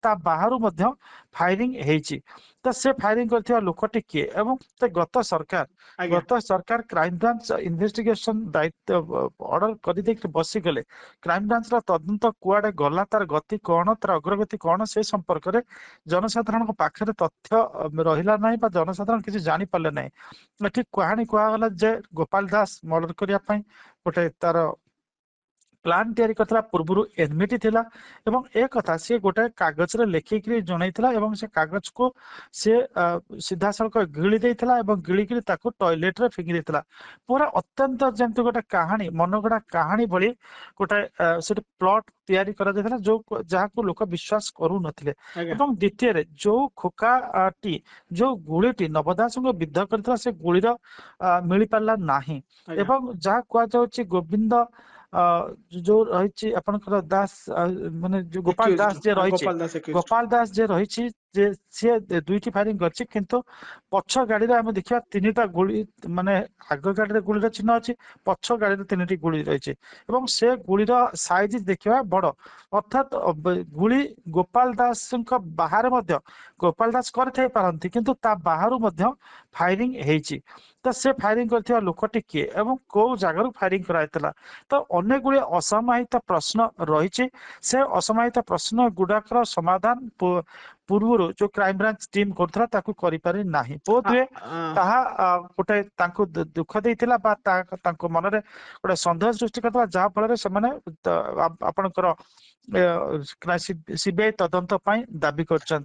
ତା ବାହାରୁ ମଧ୍ୟ ଫାୟାରିଂ ହେଇଛି। ତ ସେ ଫାୟାରିଂ କରିଥିବା ଲୋକଟି କିଏ? ଏବଂ ସେ ଗତ ସରକାର, ଗତ ସରକାର କ୍ରାଇମବ୍ରାଞ୍ଚ ଇନଭେଷ୍ଟିଗେସନ ଦାୟିତ୍ୱ ଅର୍ଡର କରିଦେଇକି ବସିଗଲେ। କ୍ରାଇମବ୍ରାଞ୍ଚର ତଦନ୍ତ କୁଆଡେ ଗଲା, ତାର ଗତି କଣ, ତାର ଅଗ୍ରଗତି କଣ, ସେ ସମ୍ପର୍କରେ ଜନସାଧାରଣଙ୍କ ପାଖରେ ତଥ୍ୟ ରହିଲା ନାହିଁ ବା ଜନସାଧାରଣ କିଛି ଜାଣିପାରିଲେ ନାହିଁ। ଏଠି କାହାଣୀ କୁହାଗଲା ଯେ ଗୋପାଳ ଦାସ ମର୍ଡର କରିବା ପାଇଁ ଗୋଟେ ତାର ପ୍ଲାନ୍ ତିଆରି କରିଥିଲା, ପୂର୍ବରୁ ଏନମିଟି ଥିଲା ଏବଂ ଏ କଥା ସିଏ ଗୋଟେ କାଗଜରେ ଲେଖିକିରି ଜଣେଇଥିଲା ଏବଂ ସେ କାଗଜକୁ ସିଏ ସିଧାସଳଖ ଗିଳି ଦେଇଥିଲା ଏବଂ ଗିଳିକିରି ତାକୁ ଟଏଲେଟରେ ଫିଙ୍ଗି ଦେଇଥିଲା। ପୁରା ଅତ୍ୟନ୍ତ ଯେମିତି ଗୋଟେ କାହାଣୀ, ମନଗଢା କାହାଣୀ ଭଳି ଗୋଟେ ସେଠି ପ୍ଲଟ ତିଆରି କରାଯାଇଥିଲା, ଯୋଉ ଯାହାକୁ ଲୋକ ବିଶ୍ୱାସ କରୁନଥିଲେ। ଏବଂ ଦ୍ୱିତୀୟରେ ଯୋଉ ଖୋକାଟି, ଯୋଉ ଗୁଳିଟି ନବ ଦାସଙ୍କୁ ବିଦ୍ଧ କରିଥିଲା, ସେ ଗୁଳିର ମିଳିପାରିଲା ନାହିଁ। ଏବଂ ଯାହା କୁହାଯାଉଛି ଗୋବିନ୍ଦ ଯୋଉ ରହିଛି ଆପଣଙ୍କର ଦାସ, ମାନେ ଯୋଉ ଗୋପାଳ ଦାସ ଯିଏ ରହିଛି, ଗୋପାଳ ଦାସ ଯିଏ ରହିଛି ଯେ ସିଏ 2ଟି ଫାୟାରିଂ କରିଛି, କିନ୍ତୁ ପଛ ଗାଡିରେ ଆମେ ଦେଖିବା 3ଟା ଗୁଳି, ମାନେ ଆଗ ଗାଡିରେ ଗୁଳିର ଚିହ୍ନ ଅଛି, ପଛ ଗାଡିରେ 3ଟି ଗୁଳି ରହିଛି ଏବଂ ସେ ଗୁଳିର ସାଇଜ ଦେଖିବା ବଡ। ଅର୍ଥାତ ଗୁଳି ଗୋପାଳ ଦାସଙ୍କ ବାହାରେ ମଧ୍ୟ ଗୋପାଳ ଦାସ କରିଥାଇ ପାରନ୍ତି, କିନ୍ତୁ ତା ବାହାରୁ ମଧ୍ୟ ଫାୟାରିଂ ହେଇଛି। ତ ସେ ଫାୟାରିଂ କରିଥିବା ଲୋକଟି କିଏ ଏବଂ କୋଉ ଜାଗାରୁ ଫାୟାରିଂ କରାଯାଇଥିଲା? ତ ଅନେକ ଗୁଡ଼ିଏ ଅସମାହିତ ପ୍ରଶ୍ନ ରହିଛି। ସେ ଅସମାହିତ ପ୍ରଶ୍ନ ଗୁଡାକର ସମାଧାନ ପୂର୍ବରୁ ଯୋଉ କ୍ରାଇମବ୍ରାଞ୍ଚ ଟିମ୍ କରୁଥିଲା ତାକୁ କରିପାରି ନାହିଁ। ବୋଧହୁଏ ତାହା ଗୋଟେ ତାଙ୍କୁ ଦୁଃଖ ଦେଇଥିଲା ବା ତାଙ୍କ ମନରେ ଗୋଟେ ସନ୍ଦେହ ସୃଷ୍ଟି କରିଥିଲା, ଯାହା ଫଳରେ ସେମାନେ ଆପଣଙ୍କର ସିବିଆଇ ତଦନ୍ତ ପାଇଁ ଦାବି କରିଛନ୍ତି।